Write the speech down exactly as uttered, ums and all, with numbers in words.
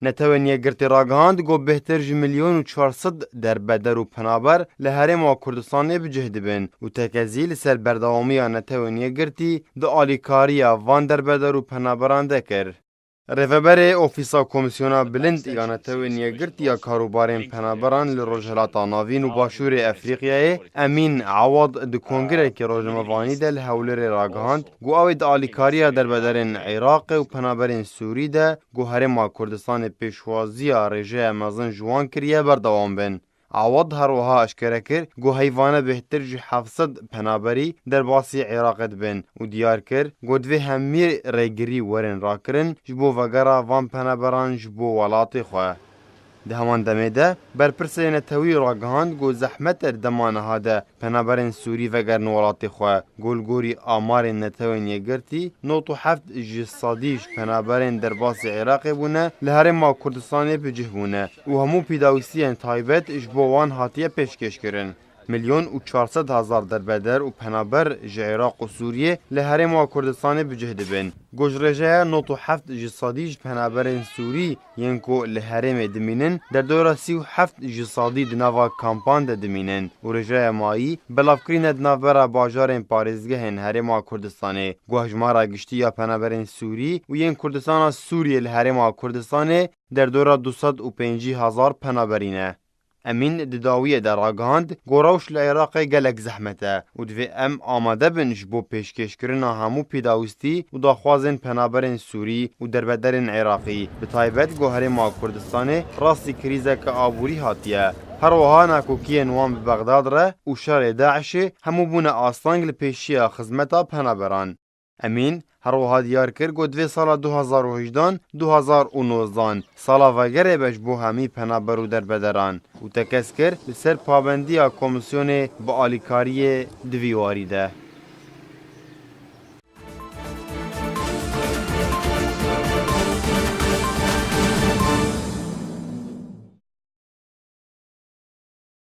Netewên Yekgirtî ragihand ku bêhtir ji milyon û çar sed derbeder û penaber li Herêma Kurdistanê bi cih dibin û tekezî li ser berdewamiya Netewên Yekgirtî di alîkariya van derbeder û penaberan de kir. Rêveberê Ofîsa Komîsyona Bilind ya Netewên Yekgirtî ya Karûbarên Penaberan li Rojhilata Navîn û Başûrê Efrîqyayê Emîn Awad di kongrekî rojnamevanî de li Hewlêrê ragihand ku ew ê di alîkariya derbederên Iraqê û penaberên Sûrî de ku Herêma Kurdistanê pêşwaziya rêjeya mezin ji wan kiriye berdewam bin. Awad her wiha eşkere kir ku heyvane bêhtir ji heft sed penaberî derbasî Iraqê dibin û diyar kir ku divê hemî rêgirî werin rakirin ji bo vegera van penaberan ji bo welatê xwe. Di heman demê de, berpirsê netewî ragihand ku zehmet e di dema niha de penaberên Sûrî vegerin welatê xwe. Ku li gorî amarên Netewên Yekgirtî, nod û heft ji sedî ji penaberên derbasî Iraqê bûne, li Herêma Kurdistanê bi cih bûne û hemû pêdawîstiyên taybet ji bo wan hatiye pêşkêşkirin. Milyon û çar sed hezar derbeder û penaber ji Iraq û Sûriyê li Herêma Kurdistanê bi cih dibin. Ku ji rêjeya nod û heft ji sedî ji penaberên Sûrî yên ku li herêmê dimînin, derdora sî û heft ji sedî di nava kampan de dimînin û rêjeya mayî belavkirîne di navbera bajarên parêzgehên Herêma Kurdistanê. Ku hejmara giştî ya penaberên Sûrî û yên Kurdistana Sûriyê li Herêma Kurdistanê derdora du sed û pêncî hezar penaberî ne. Emîn di dawiyê de ragihand ku rewş li Iraqê gelek zehmet e û divê em amade bin ji bo pêşkêşkirina hemû pêdawîstî û daxwazên penaberên Sûrî û derbederên Iraqî, bi taybet ku Herêma Kurdistanê rastî krîzeke aborî hatiye. Her wiha nakokiyên wan bi Bexdad re û şerê DAIŞê hemû bûne asteng li pêşiya xizmeta penaberan. Emîn her wiha diyar kir ku divê sala du hezar û hejdehan, du hezar û nozdehan sala vegerê be ji bo hemî penaber û derbederan û tekez kir li ser pabendiya komîsyonê bi alîkariyê di vî warî de.